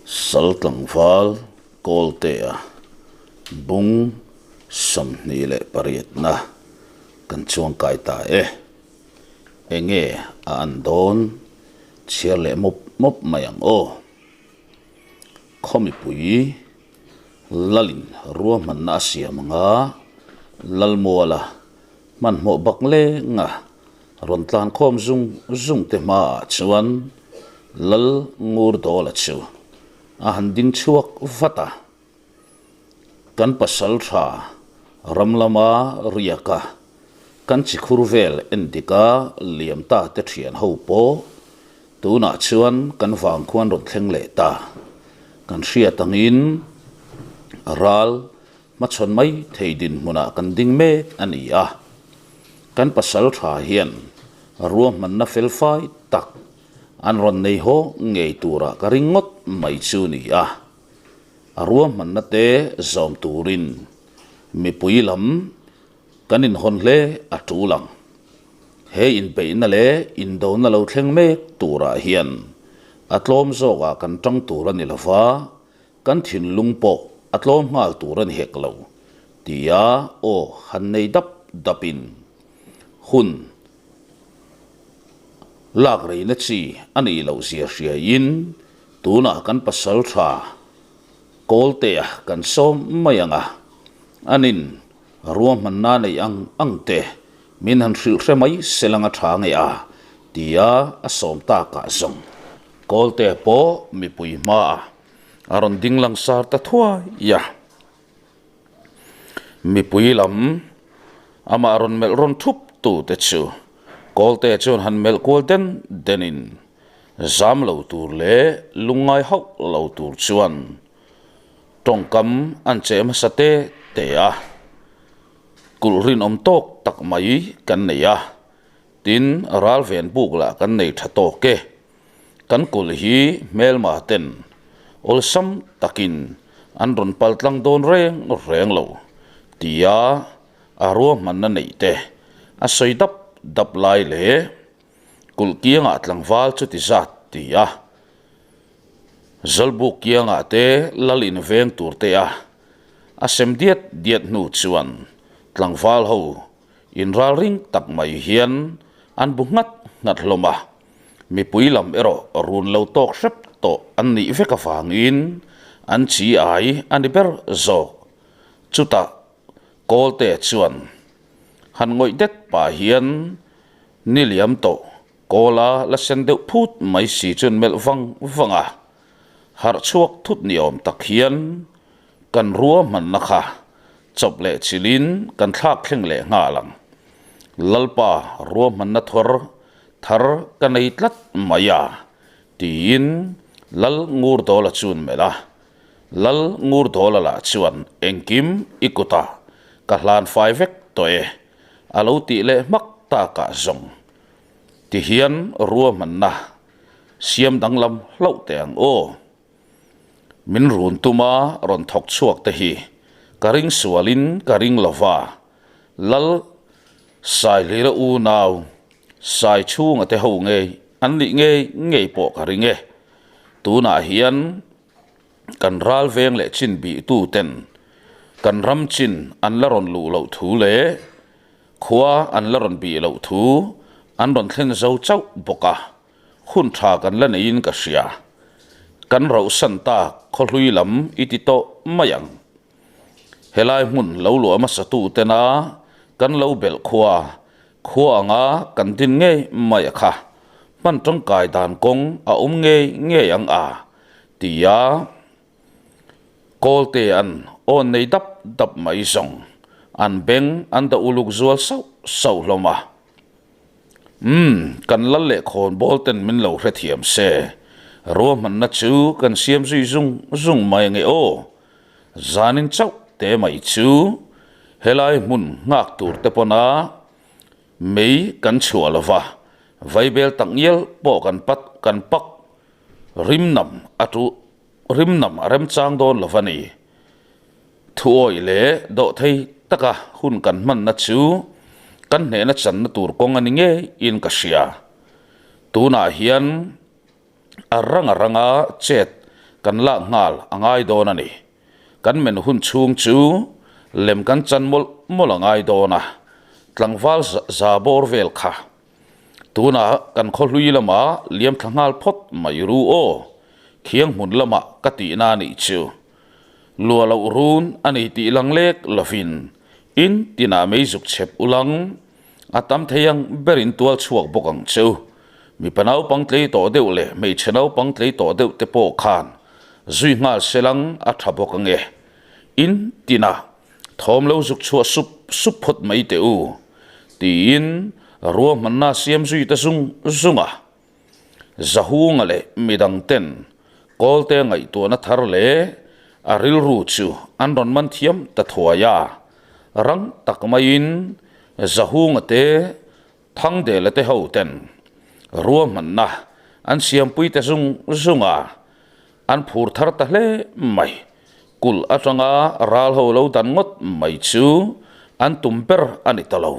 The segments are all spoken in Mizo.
Sal tlangval Kawltea bung 28na kan chuangkai ta e. Enge a an dawn chhiar leh mawp mawp mai ang aw. Khaw mipui Lalin ruahmanna a siam anga Lalmuala hmanhmawh bak lenga rawn tlankhawm zung zung te hmaah chuan Lal Ngurdawla chu a han ding chhuak vat a. Kan pasal tha ram lama riak a, kan chi khur vel en dik a liam ta te thian ho pawh tunah chuan kan vang khuan rawn thleng leh ta. Kan hriat angin ral hmachhawn mai thei dinhmunah kan ding mek a ni a. Kan pasal tha hian ruahmanna felfai tak an rawn nei haw ngei turah ka ring ngawt mai chu ni a. A ruahmanna te zawm turin mipui lam kan inhawn hle a tul ang. He inbeihna leh indona lo thleng mek turah hian a tlawm zawkah kan tang tur a ni lova, kan thinlung pawh a tlawm nghal tur a ni hek lo, tia aw han nei dap dapin hun lak reina chi a nih loh zia hriaiin tunah kan pasal tha Kawltea kan sawm mai ang a, anin ruahmanna nei ang ang te min han hrilh hre mai selang a tha ngei a, tia a sawm takah zawng Kawltea pawh mipui hmaah a rawn ding langsar ta thuai a. Mipui lam amah rawn melh rawn thup tu te chu Kawlte chuan han melh kual den den in zam lo tur leh lungngai hauh lo tur chuan tawngkam an che hmasa te te a, kulh rinawm tawk tak mai kan nei a, tin ral ven buk lah kan nei tha tawk e. Kan kulh hi hmelma ten awlsam takin an rawn pal tlang dawn reng reng lo tia a ruahmanna neih te a sawi dap dap lai leh kulh kiangah tlangval chu ti zat ti a, Zawlbuk kiangah te lal in veng tur te a a sem diat diat hnu chuan tlangval ho inralring tak mai hian an bu nghat nghat hlawm a. Mipui lam erawh run lo tawk hrep tawh an nih vek avangin an chi ai a ni ber zawk. Chutah Kawlte chuan han ngawih det pah hian ni liam tawh Kawla la sen deuh phut mai si chuan melh vang vang a, harh chhuak thut ni awm tak hian kan ruahmanna kha chawp leh chilhin kan thlak thleng leh nghal ang. Lalpa ruahmanna thawr thar ka nei tlat mai a, tiin Lal Ngurdawla chuan melh a. Lal Ngurdawla lah chuan engkim i kutah ka hlan fai vek tawh e, a lo tih leh hmak takah zawng tihian ruahmanna siam danglam hlauh teh ang aw. Min run tuma rawn thawk chhuak te hi ka ring sualin ka ring lo va, Lal Saihlira unau Sai chhunga te ho ngei an nih ngei ngei pawh ka ring e. Tunah hian kan ral veng leh chin bih tu ten kan ram chin an la rawn luh loh thu leh khua an la rawn bih loh thu an rawn thlen zo chauh bawk a. Hun tha kan la neiin ka hria. Kan rauhsan tak khawhlui lam i ti tawh mai ang. Helai hmun lo luah hmasa tu tena kan lo belh khua, khua anga kan din ngei mai a kha. Hman tangkai dan kawng a awm ngei ngei ang a, tia Kawlte an awn nei dap dap mai zawng an beng an dah uluk zual sauh sauh hlawm a. Umm, kan lal leh khawn bawl ten min lo hrethiam se, ruahmanna chu kan siam zui zung zung mai ange aw. Zanin chauh te mai chu helai hmun nghak tur te pawna mei kan chhuah lova, vaibel tak ngial pawh kan pat kan pak rimnam a tu rimnam a remchang dawn lova ni. Thuawih leh dawhthei taka hun kan hmanna chu kan hnehna channa tur kawng a ni ngeiin ka hria. Tunah hian a ranga ranga chet kan lak nghal a ngai dawn a ni. Kan men hun chhung chu lem kan chan mawlh mawlh a ngai dawn a, tlangval za bawr vel kha tunah kan khaw hlui lamah liam thla nghal phawt mai ru aw, khiang hmun lamah ka tihna a nih chu. Lua loh run a ni tih lang lek lovin in tinah mei zuk chhep ulang A tam thei ang berin tual chhuak bawk ang che u. Mipa naupang tlei tawh deuh leh hmeichhe naupang tlei tawh deuh te pawh khan zui nghal selang a tha bawk ange. In tinah thawm lo zuk chhuah sup sup phawt mai teh u, tiin ruahmanna siam zui ta zung zung a. Zahunga leh midang ten Kawlte ngaihtuahna thar leh a rilru chu an rawn man thiam ta thuai a, rang tak maiin Zahunga te Thangdela te ho ten ruahmanna an siampui ta zung zung a, an phur thar ta hle mai. Kulh atanga ral ho lo dan ngawt mai chu an tum ber a ni ta lo.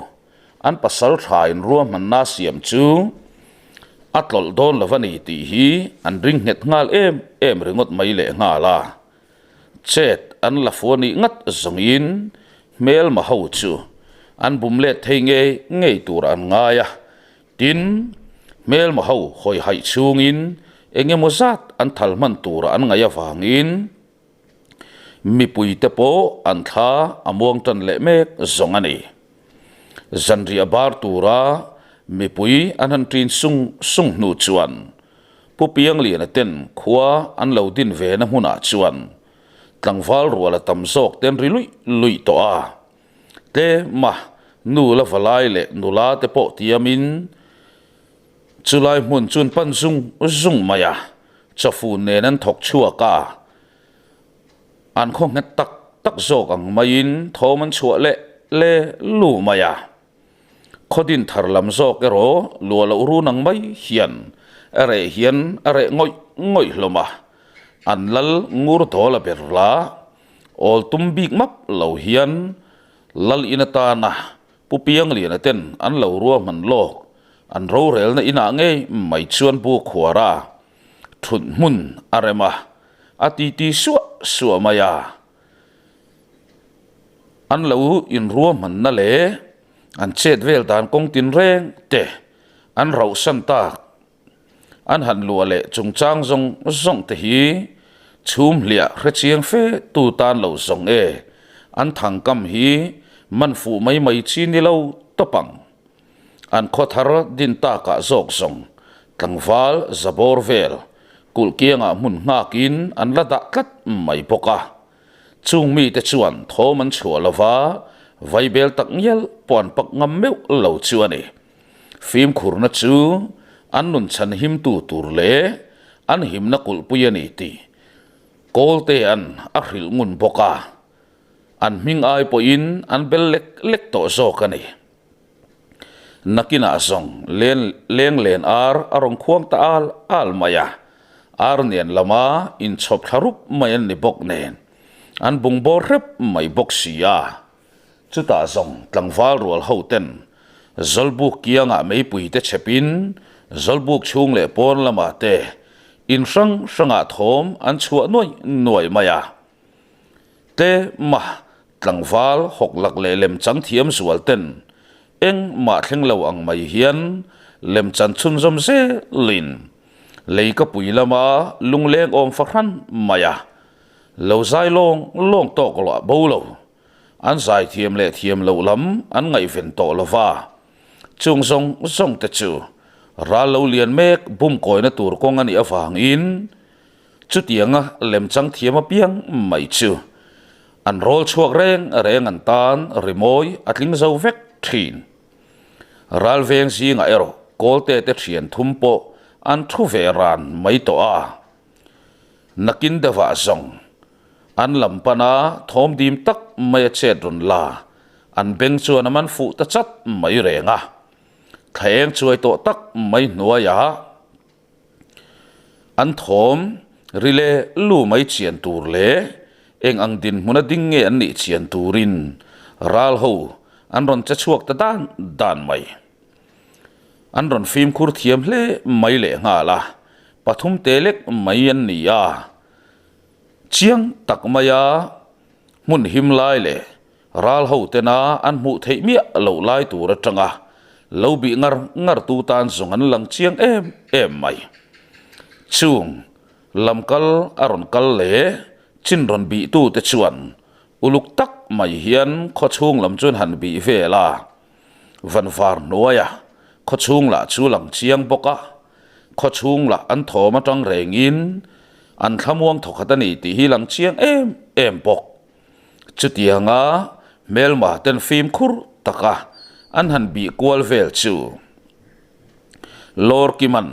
An pasal thain ruahmanna siam chu a tlawlh dawn lo a ni tih hi an ring nghet nghal em em ringawt mai leh nghal a. Chet an la fu a nih ngat zawngin hmelma ho chu an bum let thei ngei ngei tur an ngai a. Tin, hmelma ho hawi haih chhungin eng emaw zat an thal hman tura an ngaih avangin, Mipuite pawh an thla a muang tan leh mek zawng a ni. Zanriah bar tura mipui an han ṭin sung sung hnu chuan Pu Piangliana ten khua an lo din ve na hmunah chuan tlangval rual a tam zawk ten ri luih luih tawh a. Tlema nu la valai leh nula te pawh tiamin Chulai hmun chuan pan zung zung mai a, chawfun nen an thawk chhuak a, an khaw nghet tak tak zawk ang maiin thawm an chhuah leh le lu mai a. Khaw din thar lam zawk erawh luah loh run ang mai hian a reh hian a reh ngawih ngawih hlawm a, an lal ngur dawl a ber la, awl tum bik map lo hian lal in atana Pu Piangliana ten an lo ruahman lawk, an rorelna inah ngei mai chuan bu khuar a, thut hmun a rem a, a titi suah suah mai a. An lo inruahmanna leh an chet vel dan kawng tinreng te an rauhsan tak. An han luah leh chungchang zawng zawng te hi chhum hliah hrechiang fe tu tan lo zawng e, an thangkam hi man fuh mai mai chi ni lo tawp ang. An khaw thar din takah zawk zawng tlangval zabawr vel kulh kiangah hmun nghakin an la dah tlat mai bawk a. Chung mite chuan thawm an chhuah lova vaibel tak ngial pawh an pak ngam meuh lo chu a ni. Fimkhurna chu an nun chhan himtu tur leh an himna kulhpui a ni tih Kawltea'n a hrilh ngun bawk a, an hming ai pawhin an bel lek lek tawh zawk a ni. Nakinah zawng leng len ar a rawn khuang ta al al mai a, ar nen lama inchhawp thla rup mai an ni bawk nen an bungbawr hrep mai bawk si a. Chutah zawng tlangval rual ho ten Zawlbuk kiangah meipui te chhepin Zawlbuk chhung leh pawn lamah te in hrang hrangah thawm an chhuah nuai nuai mai a. Tlema tlangval hawklak leh lemchang thiam zual ten engmah thleng lo ang mai hian lemchan chhunzawm zelin leikapui lama lungleng awm fahran mai a lo zai lawng lawng tawk loh bo lo. An zai thiam leh thiam loh lam an ngaihven tawh lo va, chung zawng zawng te chu ral lo lian mek bum kawina tur kawng a nih avangin chutianga lemchang thiam apiang mai chu an rawl chhuak reng reng an tan rimawi a tling zo vek thin. Ral veng zingah erawh Kawlte te thian thum pawh an thu ve ran mai tawh a. Nakin deuhah zawng an lam pana thawm dim tak mai a chet rawn la, an beng chuan a man fuh ta chat mai reng a. Thla eng chuai tawh tak mai hnuaiah an thawm ri leh lu mai chian tur leh eng ang dinhmuna ding nge an nih chian turin ral ho an rawn che chhuak ta dan dan mai. An rawn fimkhur thiam hle mai leh nghal a, pathum te lek mai an ni a. Chiang tak maia hmun him lai leh ral ho tena an hmuh theih miah loh lai tur atanga lo bih ngar ngar tu tan zawng an lang chiang em em mai. Chung lam kal a rawn kal leh chin rawn bih tu te chuan uluk tak mai hian khawchhung lam chuan han bih vel a. Vanvar hnuaia khawchhung lah chu lang chiang bawk a, khawchhung lah an thawm atang rengin an thlamuang thawkhat a ni tih hi lang chiang em em bawk. Chutianga hmelma ten fimkhur taka an han bih kual vel chu Lawrkiman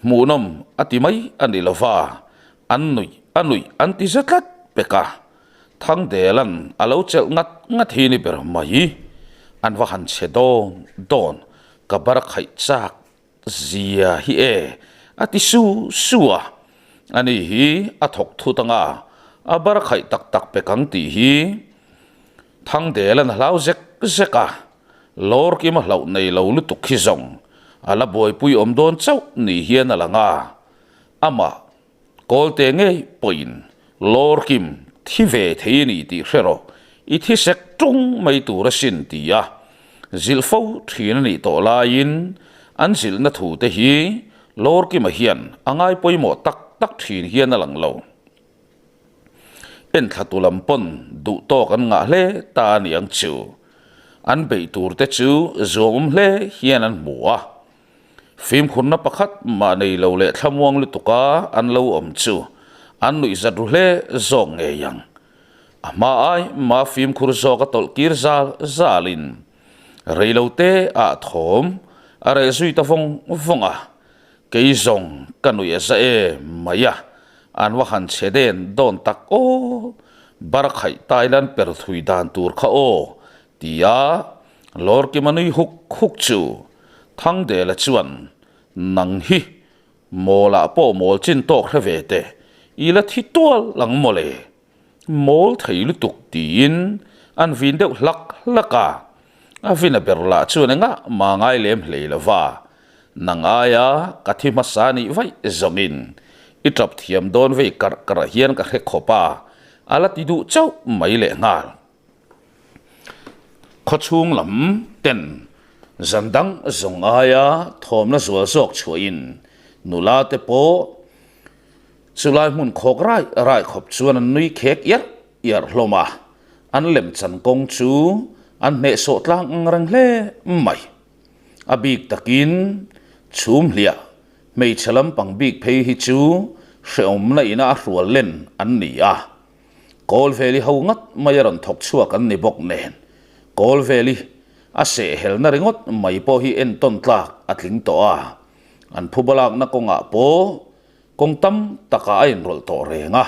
Hmuhnawm a ti mai a ni lova, an nuih a nuih an ti za tlat pek a, Thangdela'n a lo chelh ngat ngat hi ni ber mai. An va han chhe dawn dawn, ka bar khaih chak zia hi e a ti su su a, ani hi a thawk thut anga a bar khaih tak tak pek ang tih hi Thangdela'n a hlau zek zek a. Lawrkim a hlauh nei lo lutuk hi zawng a la buaipui awm dawn chauh ni hian a lang a, amah Kawlte ngei pawhin Lawrkim thi ve thei a ni tih hre rawh, i thi sek tung mai tur asin ti a zilh fo thin a nih tawh laiin an zilhna thu te hi Lawrkima hian a ngai pawimawh tak tak thin hian a lang lo. Enthlatu lam pawn duh tawk an ngah hle ta a ni ang chu. An beih tur te chu zuamawm hle hian an hmu a. Fimkhurna pakhat mah nei lo leh thlamuang lutuka an lo awm chu an nuihzat ru hle zawk ngei ang. A hma ai mah fimkhur zawk a tawlh kir zal zalin reilo te ah thawm a reh zui ta vawng vawng a. Kei zawng ka nuih a za em mai a, an va han chhe den dawn tak aw, Barakhaih Thailand per thui dan tur kha aw, tia Lawrkima nui huk huk chu Thangdela chuan nang hi mawlah pawh mawl chin tawk hre ve teh, i la thi tual ang mawle. Mawl thei lutuk tiin an vin deuh hlak hlak a, a vin a ber lah chuan engah mah ngai lem hlei lo va, nang aia ka thi hmasa nih vaih zawngin i tap thiam dawn vei karh karh hian ka hre khawp a, a la ti duh chauh mai leh nghal. Khawchhung lam ten zan dang zawng aia thawmna zual zawk chhuahin nula te pawh Chulai hmun khawk rai rai khawp chuan an nui khek iarh iarh hlawm a, an lemchan kawng chu an hnehsawh tlang ang reng hle mai. A bik takin chhum hliah hmeichhe lampang bik phei hi chu hrehawmna ina a hrual len an ni a, Kawlveli ho ngat mai a rawn thawk chhuak an ni bawk nen, Kawlveli a sehhelna ringawt mai pawh hi entawn tlak a tling tawh a, an phubalakna kawngah pawh Kawng tam takah a inrawlh tawh reng a,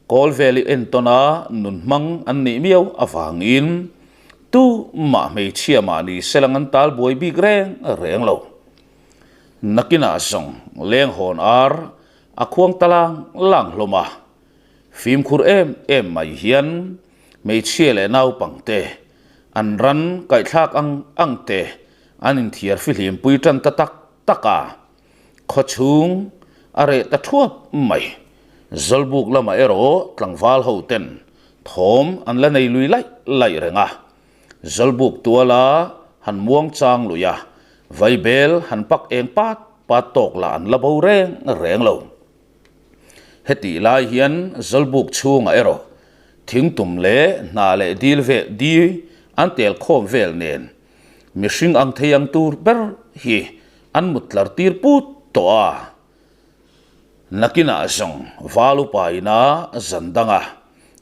Kawlveli entawna nun hmang an nih miau avangin tu mah hmeichhia mah ni selang an tal buai bik reng reng lo. Nakinah zawng leng hawn ar a khuang ta lang lang hlawm a, fimkhur em em mai hian hmeichhia leh naupangte an ran kaihthlak ang ang te an inthiar fihlim pui tan ta tak tak a. Khawchhung a reh ta thuap mai. Zawlbuk lamah erawh tlangval ho ten thawm an la nei lui laih laih reng a. Zawlbuk tuala han muang chang lui a, vaibel han pak eng pat pat tawk lah an la bo reng reng lo. Hetih lai hian Zawlbuk chhungah erawh thingtum leh hnah leh dil vel di an tel khawm vel nen mihring ang thei ang tur ber hi An mut tlar tir put tawh a, nakinah zawng val upa ina zan danga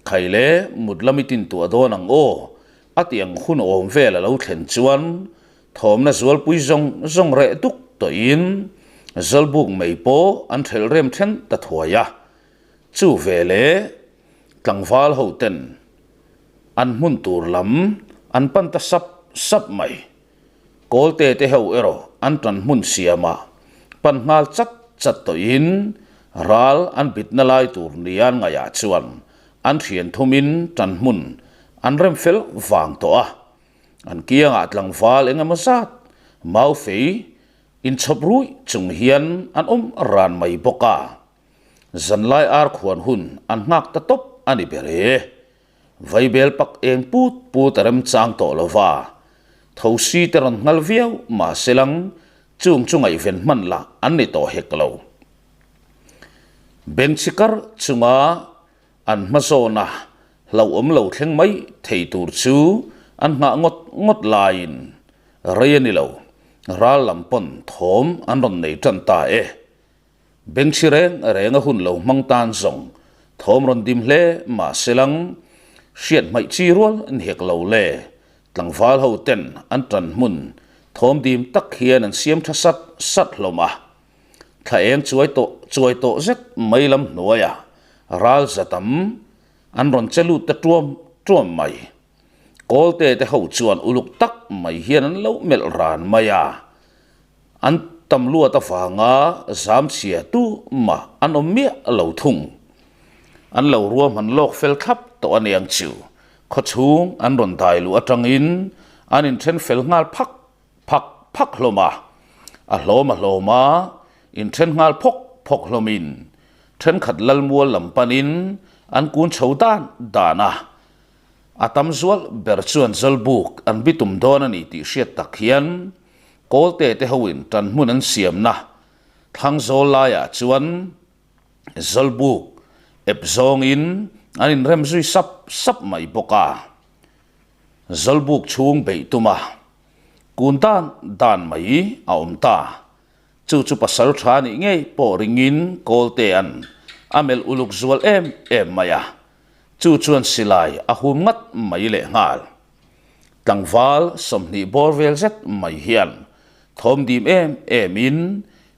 khai leh mut lam i tin tuah dawn ang aw a tih ang hun awm vel a lo thlen chuan thawmna zualpui zawng zawng reh duk tawhin Zawlbuk mei pawh an thelh rem then ta thuai a, chu veleh tlangval ho ten an hmun tur lam an pan ta sap sap mai. Kawlte te ho erawh an tan hmun siamah pan nghal chat chat tawhin ral an bitna lai tur nia an ngaihah chuan an thian thumin tan hmun an rem fel vang tawh a. An kiangah tlangval eng emaw zat maufei inchhawp ruih chung hian an awm ran mai bawk a. Zanlai ar khuan hun an nghak ta tawp a ni ber e. Vaibel pak eng put put a remchang tawh lo va, thosi te rawn nghal viau mahse lang chung chu ngaihven hman lah an ni tawh hek lo. Bengchhi kar chunga an hma zawna hlauhawm lo thleng mai thei tur chu an nghah ngawt ngawt laiin rei a ni lo, ral lam pawn thawm an rawn nei tan ta e. Bengchhi reng reng a hun lo hmang tan zawng thawm rawn dim hle mah se lang, hriat hmaih chi rual an hek lo le. Tlangval ho ten an tan hmun thawm dim tak hian an siam tha sat sat hlawm a. Thla eng chuai tawh chuai tawh zet mai lam hnuaiah ral za tam an rawn che lut ta tuam tuam mai. Kawlte te ho chuan uluk tak mai hian an lo melh ran mai a. An tam luat avanga zam chhia tu mah an awm miah lo thung. An lo ruahman lawk fel thlap tawh a niang chu. Khawchhung an rawn dai luh atangin an inthen fel nghal phak phak phak hlawm a. A hlawm a hlawm a, inthen nghal phawk phawk hlawmin thenkhat Lalmual lam panin an kun chho dan dan a. A tam zual ber chuan Zawlbuk an bitum dawn a ni tih hriat tak hian Kawlte te hoin tan hmun an siamna thlang zawl laiah chuan Zawlbuk ep zawngin an inrem zui sap sap mai bawk a. Zawlbuk chhung beih tuma kun dan dan mai a awm ta. Chu chu pasal tha nih ngei pawh ringin Kawltea'n a melh uluk zual em em mai a. Chu chuan silai a hum ngat mai lehnghal. Tlangval 20 bawr vel zet mai hian thawm dim em em in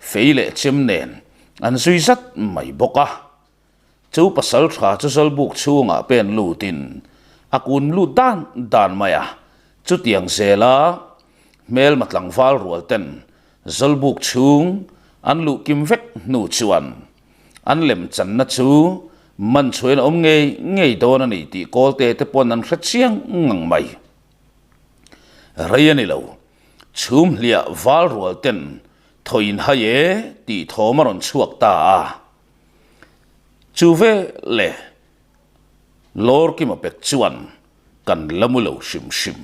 fei leh chem nen an zui zat mai bawk a. Chu pasal tha chu Zawlbuk chhungah pen lutin a kun lut dan dan mai a, chutiang zela hmelma tlangval rual ten Zawlbuk chhung an luh kim vek hnu chuan An lemchanna chu man chhuain a awm ngei ngei dawn a ni tih Kawlte te pawn an hre chiang ngang mai. Rei a ni lo, chhum hliah val rual ten thawiin hai e tih thawm a rawn chhuak ta a. Chu ve le Lawrkima pek chuan kan la mu lo hrim hrim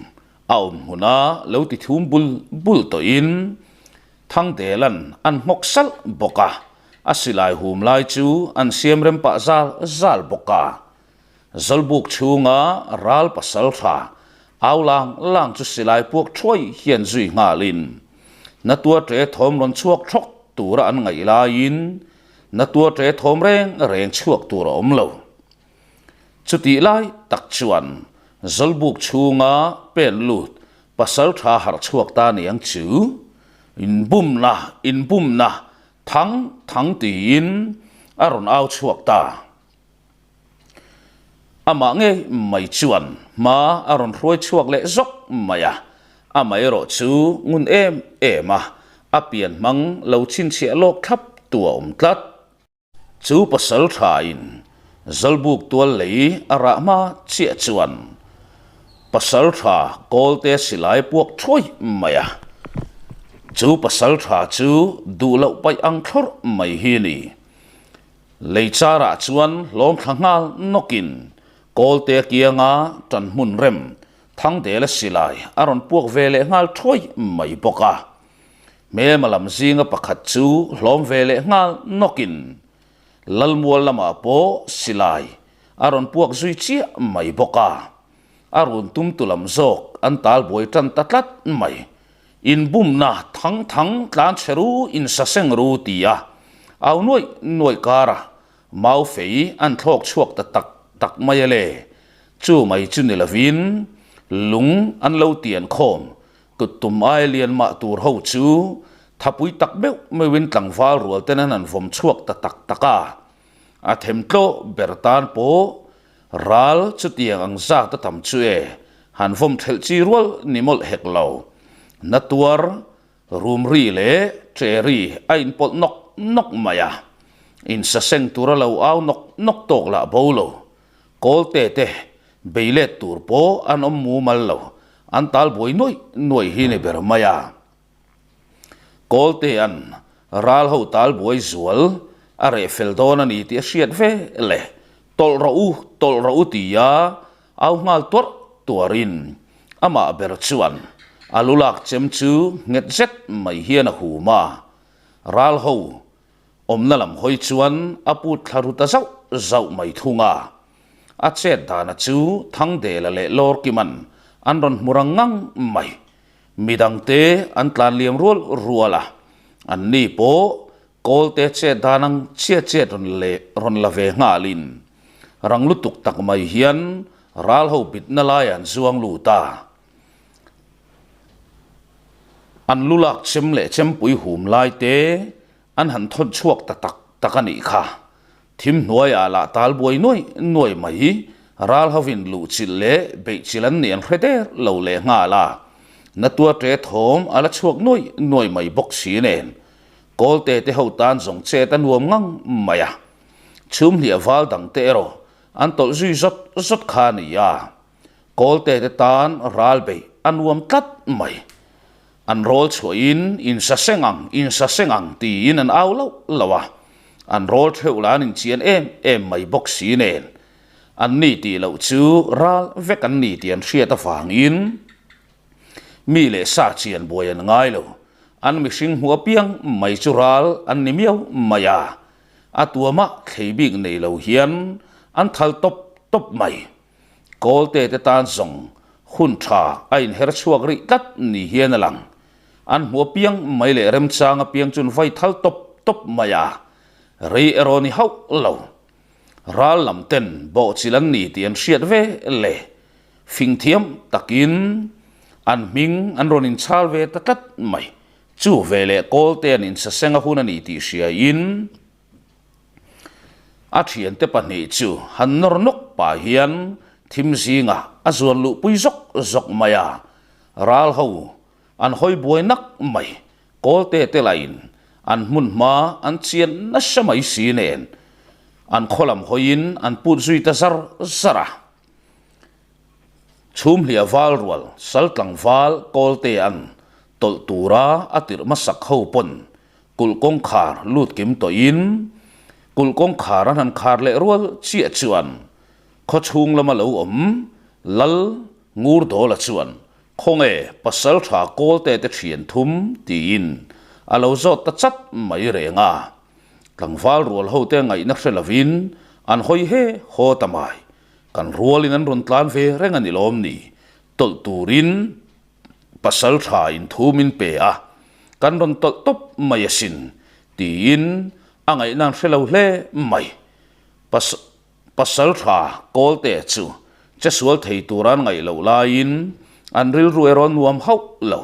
a awm hmuna lo ti thum bul bul tawhin Thangdela'n an nghawk salh bawk a, a silai hum lai chu an siam rem pah zal zal bawk a. Zawlbuk chhunga ral pasal tha au lang lang chu silai puak thuai hian zui nghalin na tua ṭe thawm rawn chhuak thawk tura an ngaih laiin na tua ṭe thawm reng reng chhuak tur a awm lo. Chutih lai tak chuan Zawlbuk chhunga pen lut pasal tha harh chhuak ta ni ang chu, inbumna, inbumna, thang thang tiin a rawn au chhuak ta. Amah ngei mai chuan hma a rawn hruai chhuak leh zawk mai a, amaherawh chu ngun em em a, a pian hmang lo chhinchhiah lawk thlap tu a awm tlat. Chu pasal thain Zawlbuk tual lei a rah hma chiah chuan pasal tha Kawlte silai puak thuai mai a. Chu pasal tha chu duh loh paih ang thlawrh mai hi a ni. Lei charah chuan hlawm thla nghal nawkin Kawlte kianga tan hmun rem Thangdela silai a rawn puak ve leh nghal thuai mai bawk a. Hmelma lam zinga pakhat chu hlawm ve leh nghal nawkin Lalmual lamah pawh silai a rawn puak zui chiah mai bawk a, a run tumtu lam zawk an tal buai tan ta tlat mai. Inbumna thang thang tlan chhe ru insaseng ru ti a au nuaih nuaih karah mau fei an thlawk chhuak ta tak tak mai a le. Chu mai chu ni lovin lung an lo tian khawm Kut tum ai lian mah tur ho chu thapui tak meuh meuhin tlangval rual ten an han vawm chhuak ta tak tak a. A them tlawh ber tan pawh ral chutiang ang zat a tam chu e han vawm thelh chi rual ni mawlh hek lo. Na tuar, rum ri leh ṭe ri a inpawlh nawk nawk mai a. Insaseng tura lo au nawk nawk tawk lah bo lo. Kawlte te bei let tur pawh an awm mumal lo, an tal buai nuaih nuaih hi ni ber mai a. Kawltea'n ral ho tal buai zual A reh fel dawn a ni tih a hriat ve le. Tawlh rawh u, tawlh rawh u tia au nghal tuarh tuarin amah ber chuan a lu lak chem chu nghet zet mai hian a hum a. Ral ho awmna lam hawi chuan a put thla ru ta zauh zauh mai thung a. A chet dana chu Thangdela leh Lawrkiman an rawn hmu rang ngang mai. Midangte an tlan liam rual rual a, anni pawh Kawlte chet dan ang chiat chiat rawn leh rawn la ve nghalin rang lutuk tak mai hian ral ho bitna lai an zuang lut a. An lu lak chem leh chempui hum lai te an han thawn chhuak ta tak tak a nih kha. Thim hnuaiah lah tal buai nuai nuai mai ral hovin luhchilh leh beihchilh an nih an hre der lo leh nghal a. Natua ṭe thawm a la chhuak nuai nuai mai bawk si nen Kawlte te ho tan zawng chet a nuam ngang mai a, chhumhliah val dang te erawh an tawlh zui zawt zawt kha a ni a, Kawlte te tan ral beih a nuam tlat mai. An rawl chhuahin in sa seng ang, in sa seng ang tiin an au loh loh a, an rawl theuh lah an inchian em em mai bawk si nen an ni tih loh chu ral vek an ni tih an hriat avangin Mi leh sa chian buai an ngai lo. An mihring hmu apiang mai chu ral an ni miau mai a. A tuamah thlei bik nei lo hian an thal tawp tawp mai. Kawlte te tan zawng hun tha a inher chhuak rih tlat ni hian a lang. An hmu apiang mai leh remchang apiang chuan vai thal tawp tawp mai a. Rei erawh ni hauh lo. Ral lam ten bawhchilh an ni tih an hriat ve le. Fing thiam takin an hming an rawn inchhal ve ta tlat mai. Chu ve leh Kawlte an insaseng a hun a ni tih hriain a thiante pahnih chu han nawr nawk pah hian thim zingah a zuan luhpui zawk zawk mai a. Ral ho an hawi buai nak mai. Kawlte te lahin an hmun hma an chian nasa mai si nen an khaw lam hawiin an put zui ta zar zar a. Chhumhliah val rual sal tlangval Kawlte an tawlh tura a tirh hmasak ho pawn kulh kawngkhar lut kim tawhin kulh kawngkhar an han khar leh rual chiah chuan khaw chhung lama lo awm Lal Ngurdawla chuan Khawnge pasal tha Kawlte te thian thum tiin a lo zawt ta chat mai reng a. Tlangval rual hote ngaihna hre lovin an hawi he haw ta mai. Kan rualin an rawn tlan ve reng a ni lawm ni? Tawlh turin pasal tha in thu min pe a, kan rawn tawlh tawp mai asin, tiin a ngaihna an hre lo hle mai. Pasal tha Kawlte chu che sual thei tura an ngaih loh laiin an rilru erawh nuam hauh lo.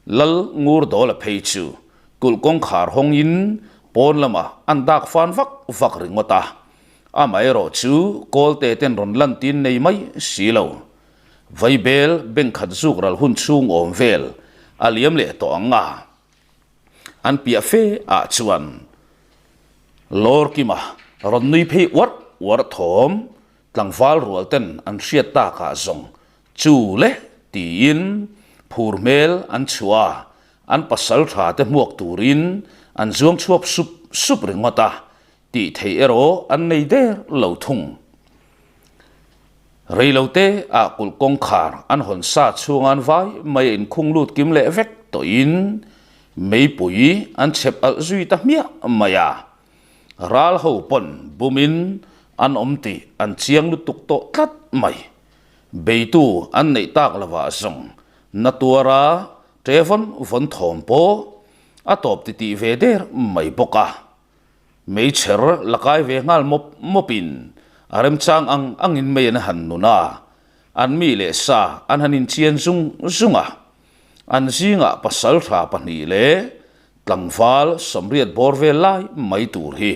Lal Ngurdawla phei chu kulh kawngkhar hawngin pawn lamah an dak fan vak vak ringawt a. Amaherawh chu Kawlte ten rawn lan tin nei mai si lo. Vaibel beng khat zuk ral hun chhung awm vel a liam leh tawh ang a. An piah fe ah chuan Lawrkima rawn nui phei uarh uarh thawm tlangval rual ten an hriat tak ah zawng chu le tiin phur hmel an chhuah a, an pasal tha te hmuak turin an zuang chhuak sup sup ringawt a. Tih theih erawh an nei der lo thung. Reilote ah kulh kawngkhar an hawn sa chhunga an vai mai a inkhung lut kim leh vek tawhin meipui an chhep alh zui ta hmiah mai a. Ral ho pawn bumin an awm tih an chiang lutuk tawh tlat mai. Beitu an neih tak lovah zawng na tuara ṭe vawn vawn thawm pawh a tawp titih ve der mai bawk a. Meichher la kai ve nghal mawp mawpin a remchang ang angin mei an han nun a, an mi leh sa an han inchian zung zung a. An zingah pasal tha pahnih leh tlangval sawmriat bawr vel lai mai tur hi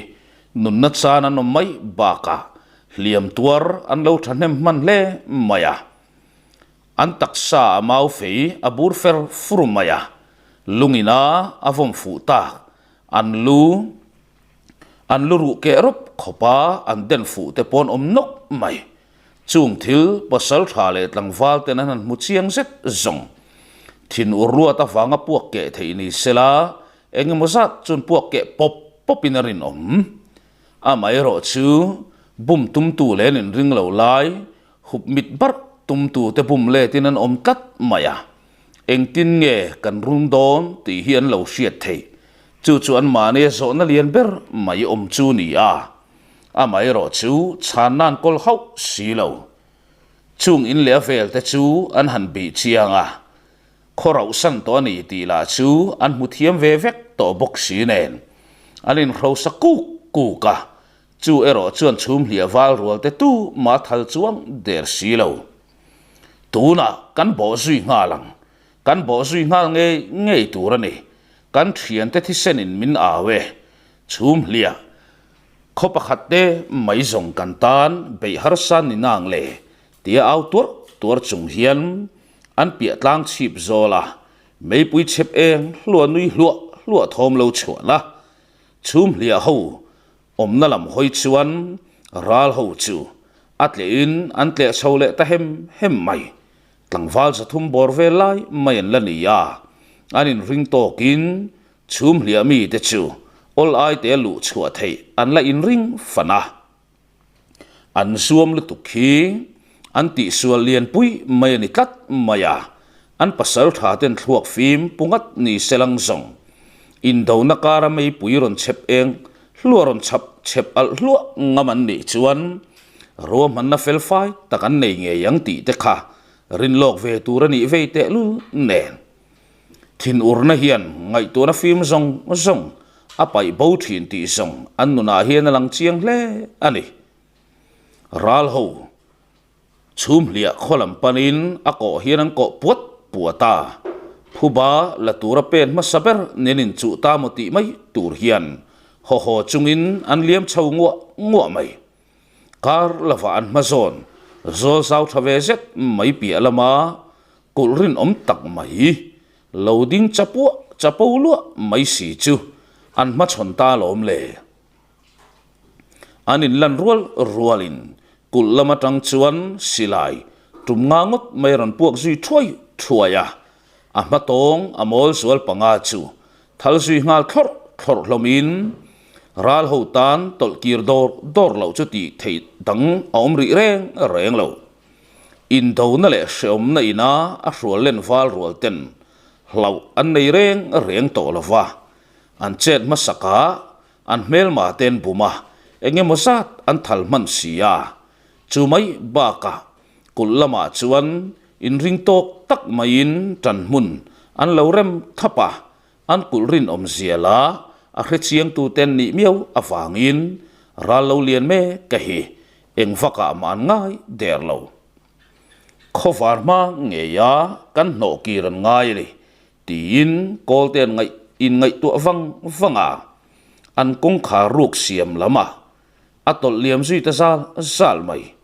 nunna chan an awm mai bakah hliam tuar an lo thahnem hman hle mai a. An taksa a mau fei a bur fer fur mai a, lungina a vawm fuh tak An lu an lu ruh keh rawp khawp a, an den fuh te pawn awm nawk mai. Chung thil pasal tha leh tlangval ten an han hmu chiang zet zawng. Thin ur ruat avanga puak keh theih ni sela, eng emaw zat chuan puak keh pawp pawp in a rinawm. Amaherawhchu, bum tumtu leh an inring lo lai, hup mit barh tumtute bum letin an awm tlat mai a. Engtin nge kan run dawn tih hi an lo hriat theih. Chu chu anmahnia zawhna lian ber mai awm chu ni a. Amaherawhchu, chhanna an kawl hauh si lo. Chung in leh a velte chu an han bih chiang a. Khaw rauhsan tawh a ni tih lah chu an hmu thiam ve vek tawh bawk si nen an inhrosa kuk kuk a, chu erawh chuan chhum hliah val rual te tu mah thal chuang der si lo. Tunah kan bawh zui nghal ang, kan bawh zui nghal ngei ngei tur a ni, kan thiante thisenin min au e, chhum hliah khaw pakhat te mai zawng kan tan beih harsa ni nang le tia au tuar tuar chung hian An piah tlang chhip zawl a, meipui chhep eng hluah nui hluah hluah thawm lo chhuahna chhum hliah ho awmna lam hawi chuan ral ho chu a tlehin an tleh chho leh ta hem hem mai. Tlangval 300 bawr vel lai mai an la ni a, an inring tawkin chhum hliah mite chu awl ai te luh chhuah theih an la inring fan a. An zuam lutuk hi an tihsual lianpui mai a ni tlat mai a, an pasal tha ten thluak fim pu ngat ni se lang zawng. Indona kara meipui rawn chhep eng hluah rawn chhap chhep alh hluah ngam an nih chuan ruahmanna fel fai tak an nei ngei ang tih te kha rinlawk ve tur a nih vei tehlul nen. Thinurna hian ngaihtuahna fim zawng zawng a paih bo thin tih zawng an nunah hian a lang chiang hle a ni. Ral ho chhum hliah khaw lam panin a kawh hian an kawh puat puat a, phuba la tura pen hmasa ber nen inchuh ta maw tih mai tur hian haw haw chungin an liam chho nguah nguah mai. Kar lovah an hma zawn zawl zau tha ve zet mai piah lama kulh rinawm tak mai lo ding chapuah chapo luah mai si chu an hmachhawn ta lawm le. An inlan rual rualin kulh lam atang chuan silai tum nga ngawt mai rawn puak zui thuai thuai a, a hmatawng a mawl zual panga chu Thal zui nghal thlawrh thlawrh hlawmin ral ho tan tawlh kir dawr dawr loh chu tih theih dang a awm rih reng reng lo. Indona leh hreawmna ina a hrual len val rual ten hlauh an nei reng reng tawh lo va, an chet hmasakah an hmelma ten bum a, eng emaw zat an thal hman si a, chu mai bakah kulh lamah chuan Inring tawk tak maiin ṭan hmun an lo rem thap a, an kulh rinawm zia la a hrechiangtuten nih miau avangin ral lo lian mek ka hi eng vakah mah an ngai der lo. Khawvar hma ngeia kan hnawh kir an ngai a ni tiin Kawlte an ngaih inngaihtuah vang vang a, an kawngkhar ruk siam lamah a tawlh liam zui ta zal zal mai.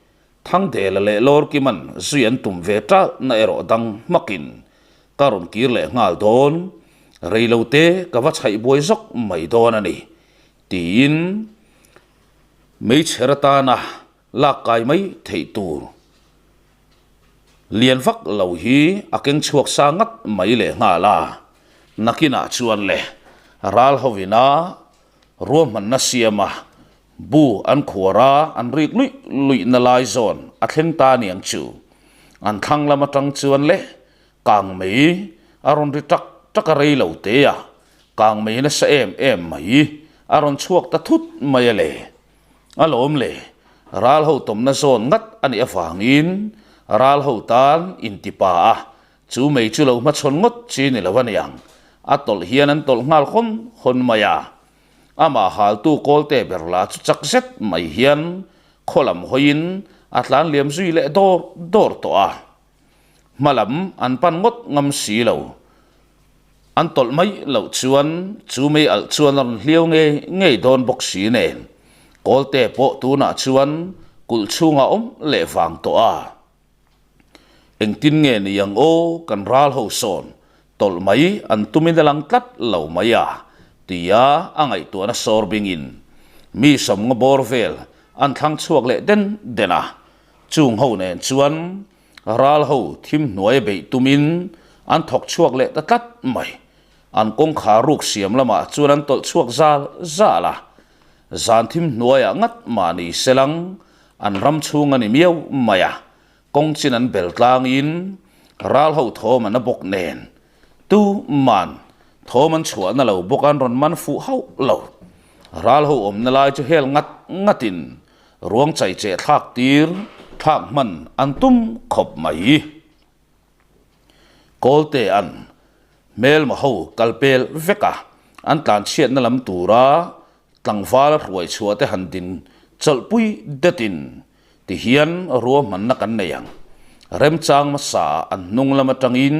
Thangdela leh Lawrkiman zui an tum ve ṭalhna erawh dang hmakin ka rawn kir leh nghal dawn, reilote ka va chhaih buai zawk mai dawn a ni, tiin meichher atana lak kai mai theih tur lian vak lo hi a keng chhuak sa ngat mai leh nghal a, nakinah chuan le ral hovina ruahmanna siama Bu an khuar a, an rik luih luih na lai zawn a thleng ta aniang chu. An thlang lam atang chuan le kang mei a rawn ri tak tak a rei lo te a, kang mei nasa em em mai a rawn chhuak ta thut mai a le. A lawm le, ral ho tawmna zawn ngat a nih avangin ral ho tan intipa a, chu mei chu lo hmachhawn ngawt chi ni lo aniang, a tawlh hian an tawlh nghal hawn hawn mai a. Amah haltu Kawlte ber lah chu chak zet mai hian khaw lam hawiin a tlan liam zui leh dawr dawr tawh a. Hma lam an pan ngawt ngam si lo. An tawlh mai loh chuan chu mei alh chuan a rawn hliau ngei ngei dawn bawk si nen Kawlte pawh tunah chuan kulh chhungah awm leh vang tawh a. Engtin nge ni ang aw kan ral ho sawn tawlh mai an tumin a lang tlat lo mai a tia a ngaihtuahna sawr bingin mi sawmnga bawr vel an thlang chhuak leh den den a, chung ho nen chuan ral ho thim hnuai beih tumin an thawk chhuak leh ta tlat mai. An kawngkhar ruk siam lamah chuan an tawlh chhuak zal zal a. Zan thim hnuaiah ngat mah ni selang an ram chhung a ni miau mai a, kawng chin an bel tlangin ral ho thawm an a bawk nen tu man thawm an chhuahna lo bawk an rawn man fuh hauh lo. Ral ho awmna lai chu hel ngat ngatin ruang chai cheh thlak tir thlak hman an tum khawp mai. Kawlte an hmelma ho kal pel vek a, an tlanchhiatna lam tura tlangval hruai chhuah te han din chawlhpui detin tihian ruahmanna kan nei ang. Remchang hmasa ah an hnung lam atangin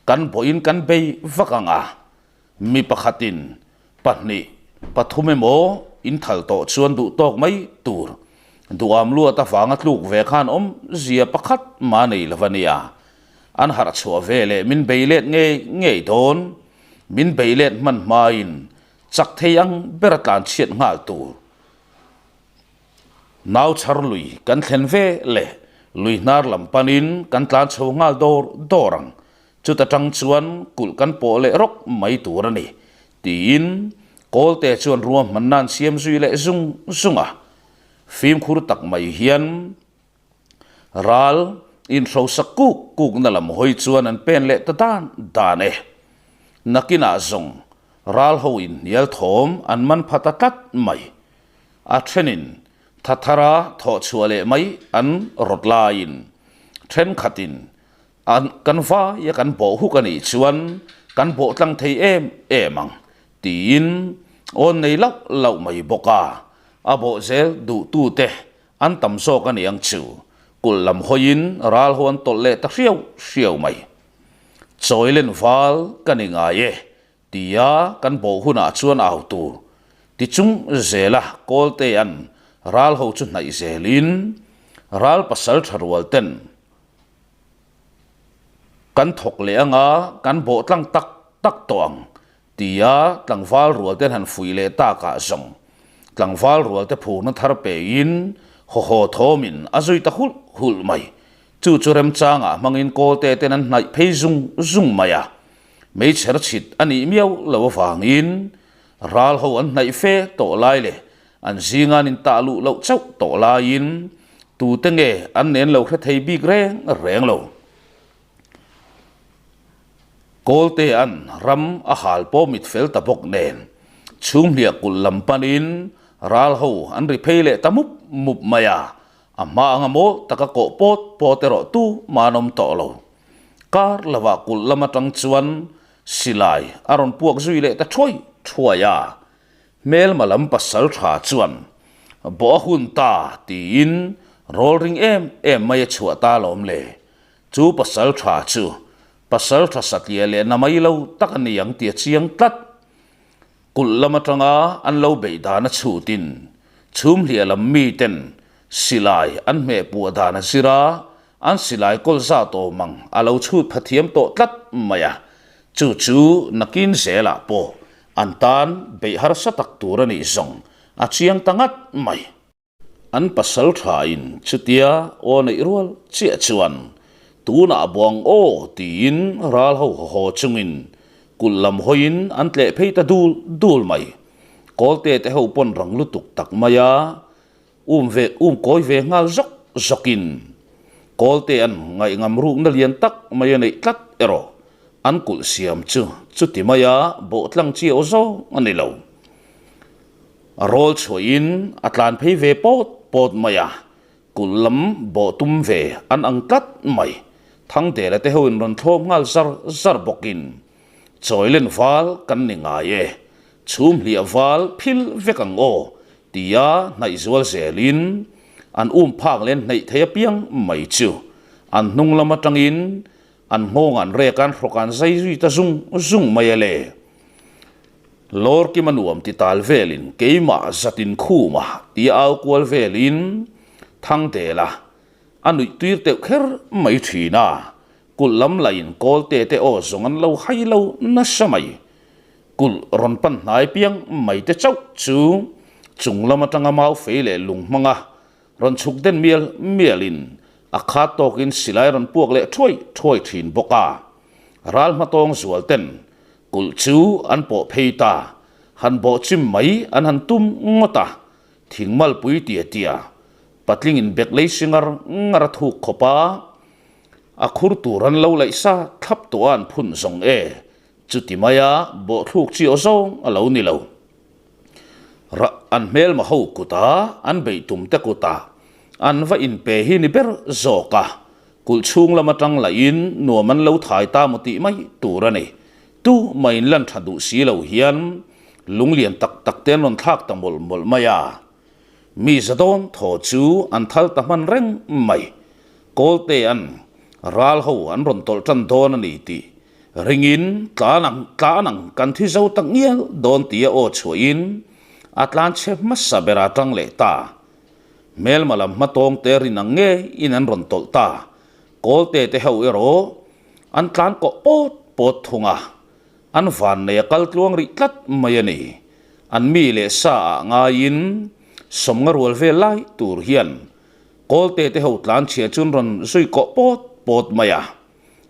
kan bawhin kan bei vak ang a, mi pakhatin pahnih, pathum emaw in thal tawh chuan duh tawk mai tur. Duham luat avanga tluk ve khan awmzia pakhat mah nei lo a nia. An harh chhuah ve leh min bei let ngei ngei dawn. Min bei let hman hmain chak thei ang ber a tlan chhiat nghal tur. Nau chhar lui kan thlen ve leh lui hnar lam panin kan tlan chho nghal dawr dawr ang. Chuta tang chuan kulh kan pawh leh rawk mai tur a ni, tiin Kawlte chuan ruahmanna an siam zui leh zung zung a. Fimkhur tak mai hian ral inhrosak kuk kukna lam hawi chuan an pen leh ta dan dan e. Nakinah zawng ral ho inhnial thawm an man pha ta tlat mai. A thenin tha thara thawh chhuah leh mai an rawt laiin thenkhatin An kan vai a kan bawh huk a nih chuan kan bawh tlang thei em em ang tiin awn nei lauh lauh mai bawk a, a bawh zel duhtute an tam zawk a ni ang chu kulh lam hawiin ral ho an tawlh leh ta hriau hriau mai. Chawilen val ka ni ngai e tia kan bawh hunah chuan au tur ti chung zela Kawltea'n ral ho chu hnaih zelin ral pasal tha rual ten Kan thawk leh anga kan bawh tlang tak tak tawh ang tia tlangval rual ten han fuih leh takah zawng tlangval rual te phurna thar pein haw haw thawmin a zui ta hulh hulh mai. Chu chu remchangah hmangin Kawlte ten an hnaih phei zung zung mai a, meichher chhit a nih miau lo avangin ral ho an hnaih fe tawh lai leh An zinga an intah luh loh chauh tawh laiin tute nge an nen lo hre thei bik reng reng lo. Kawlte an ram a hal pawh mit fel ta bawk nen chhunghliah kulh lam panin ral ho an ri phei leh ta mup mup mai a, a hma anga mawl taka kawh pawt pawt erawh tu mah an awm tawh lo. Kar lovah kulh lam atang chuan silai a rawn puak zui leh ta thuai thuai a, Hmelma lam pasal tha chuan bawh a hun ta tiin rawl ring em em mai a chhuah ta lawm le. Chu pasal tha chu pasal tha satliah leh na mai lo tak a ni ang tih a chiang tlat. Kulh lam atanga an lo beih dan a chhutin chhumhliah lam miten silai an hmeh puah dan a zir a, An silai kawl zat awm ang a lo chhut pha thiam tawh tlat mai a, chu chu nakin zelah pawh an tan beih harsa tak tur a nih zawng a chiang ta ngat mai. An pasal thain chutia aw neih rual chiah chuan tunah buang aw tiin ral ho haw chungin kulh lam hawiin an tleh phei ta dul dul mai. Kawlte te ho pawn rang lutuk tak mai a, Um ve um kawi ve nghal zawk zawkin Kawlte an ngaihngam rukna lian tak mai a neih tlat erawh an kulh siam chu chuti maia bawh tlang chi aw zawng a ni lo. A rawl chhuahin a tlan phei ve pawt pawt mai a, kulh lam bawh tum ve an ang tlat mai. Thangdela te hoin rawn thlawm nghal zar zar bawkin Chawilen val kan ni ngai e, chhum hliah val phil vek ang aw, tia hnaih zual zelin an um phak leh an hnaih thei apiang mai chu an hnung lam atangin an nghawng an rek an hrawk an zai zui ta zung zung mai a le. Lawrkim a nuam ti tal velin keimah zatin khuma tia au kual velin Thangdela a nuih tuir teuh kher mai thin a. Kulh lam lain Kawlte te aw zawng an lo hai lo nasa mai. Kulh rawn pan hnai piang mai te chauh chu chung lam atanga mau fei leh lung hmanga rawn chhuk den mial mialin a khat tawkin silai rawn puak leh thuai thuai thin bawk a. Ral hmatawng zual ten kulh chu an pawh phei ta, han bawh chim mai an han tum ngawt a. Thing malpui tia tia, patlingin bek lei si ngar ngar a thuk khawp a, a khur tur an lo laih sa thlap tawh a an phun zawng e, chuti maia bawhthluk chi aw zawng a lo ni lo. Rah an hmelma ho kuta an beih tum te kutah an va inpe hi ni ber zawk a, kulh chhung lam atang lahin nuam an lo thai ta maw tih mai tur a ni. Tu mah in lan tha duh si lo hian lung lian tak tak te an rawn thlak ta mawlh mawlh mai a. Mi za dawn thaw chu an thal ta hman reng mai. Kawlte an ral ho an rawn tawlh tan dawn a ni tih ringin tlan ang tlan ang kan thi zo tak ngial dawn tia aw chhuahin a tlan chhe hmasa berah tang leh ta. Hmelma lam hma tawng te rin ang nge in an rawn tawlh ta. Kawlte te ho erawh an tlan kawh pawt pawt thung a, an vannei a kal tluang rih tlat mai a ni. An mi leh sa ah ngaiin sawmnga rual vel lai tur hian Kawlte te ho tlan chhia chu an rawn zui kawh pawt pawt mai a.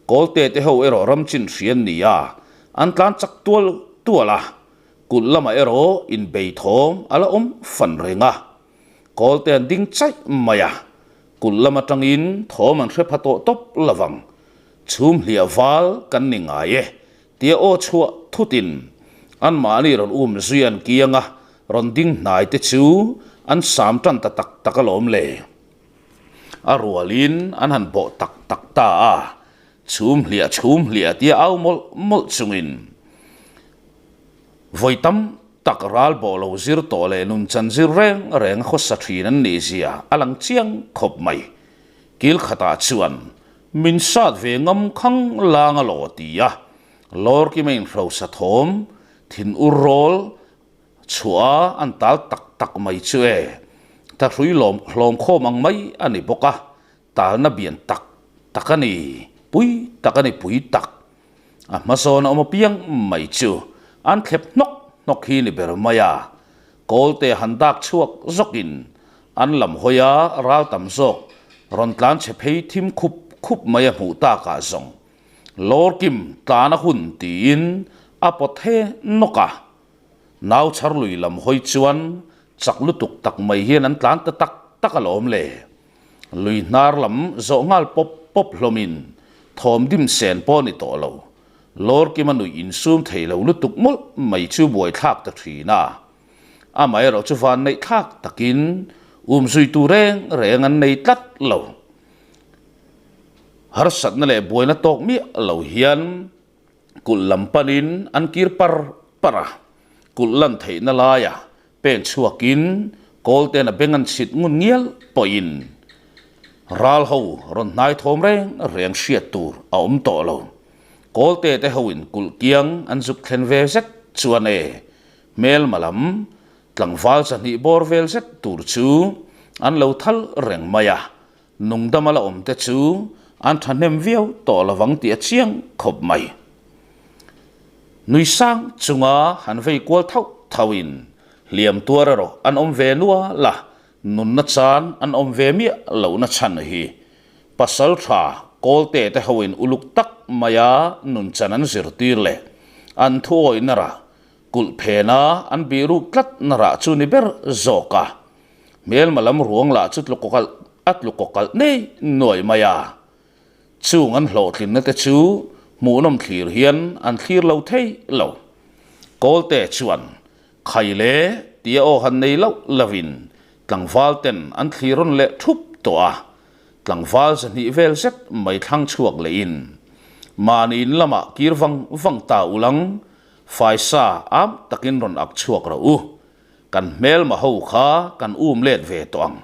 Kawlte te ho erawh ram chin hri an ni a, an tlan chak tual tual a, kulh lamah erawh inbei thawm a la awm fan reng a. Kawlte an ding chaih mai a, kulh lam atangin thawm an hre pha tawh tawp lovang. Chhum hliah val kan ni ngai e, tia aw chhuah thutin anmahni rawn um zui an kiang a, rawn ding hnai te chu an sam tan ta tak tak alawm le. A rualin an han bawh tak tak ta a, chhum hliah chhum hliah tia au mawlh mawlh chungin vawi tam tak ral bawh lo zir tawh leh nun chan zir reng reng a khawsa thin an nih zia a lang chiang khawp mai. Kil khatah chuan min sat ve ngam khang lang a law ti a, Lawrkima inhrosa thawm thin ur rawl chhuah a an tal tak tak mai chu e, thahrui lawm hlawm khawm ang mai a ni bawk a, talna bian tak tak a ni, pui tak a ni pui tak. A hmasawn a awm apiang mai chu an thlep hnawk hnawk hi ni ber mai a, Kawlte han dak chhuak zawkin an lam hawi a ral tam zawk rawn tlan chhe phei thim khup khup mai a hmuh takah zawng Lawrkim tlan a hun tiin a pawt he nawk a. Nau chhar lui lam hawi chuan chak lutuk tak mai hian an tlan ta tak tak alawm le. Lui hnar lam zawh nghal pawp pawp hlawmin thawm dim sen pawh ni tawh lo. Lawrkima nuih insum thei lo lutuk mawlh mai chu buaithlak ta thin a. Amaherawh chu van neih thlak takin umzuitu reng reng an nei tlat lo. Harsatna leh buaina tawk miah lo hian kulh lam panin an kir par par a, kulh lan theihna laia pen chhuakin Kawlten a beng an chhit ngun ngial pawhin ral ho rawn hnai thawm reng reng hriat tur a awm tawh lo. Kawlte te hoin kulh kiang an zuk thlen ve zet chuan e hmelma lam tlangval zahnih bawr vel zet tur chu an lo thal reng mai a, Nungdama la awmte chu an thahnem viau tawh lovang tih a chiang khawp mai. Nui sang chunga han vei kual thauh thauhin hliam tuar erawh an awm ve nual a, nunna chan an awm ve miah lohna chhan hi pasal tha Kawlte te hoin uluk tak maia nun chan an zirtir leh an thuawihna rah kulh phena an bihruk tlatna rah chu ni ber zawk a. Hmelma lam ruang lah chu tlukawkalh a tlukawkalh nei nuai mai a. Chung an hlawhtlinna te chu hmuhnawm thlir hian an thlir lo thei lo. Kawlte chuan khai le tia aw han nei loh lovin tlangval ten an thlir rawn leh thup tawh a. Tlangval zahnih vel zet mai thlang chhuak lehin mahni in lamah kir vang vang ta ulang faisa am takin rawn ak chhuak rawh u. Kan hmelma ho kha kan um let ve tawh ang.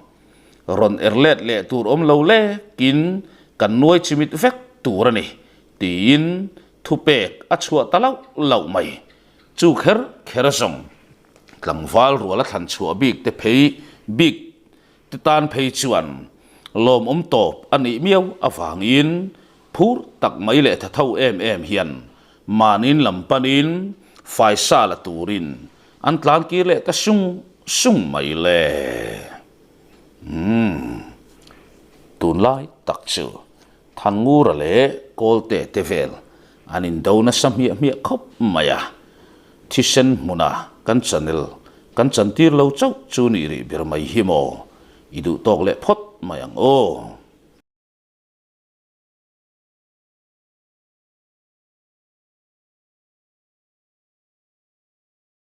Rawn er let leh tur awm lo lekin kan nuai chimit vek tur a ni, tiin thupek a chhuah ta lauh lauh mai. Chu kher kher zawng tlangval rual a thlan chhuah bik te phei bik te tan phei chuan lawmawm tawp a nih miau avangin phur tak mai leh tha tho em em hian mahniin lam panin faisa la turin An tlan kir leh ta sung sung mai le. Umm. Tunlai tak chu Thangura leh Kawlte te vel an indo nasa hmiah hmiah khawp mai a. Thisen hmuna kan channel. Kan chantir lo chauh chu nih rih ber mai hi maw, i duh tawk leh phawt mai ang aw.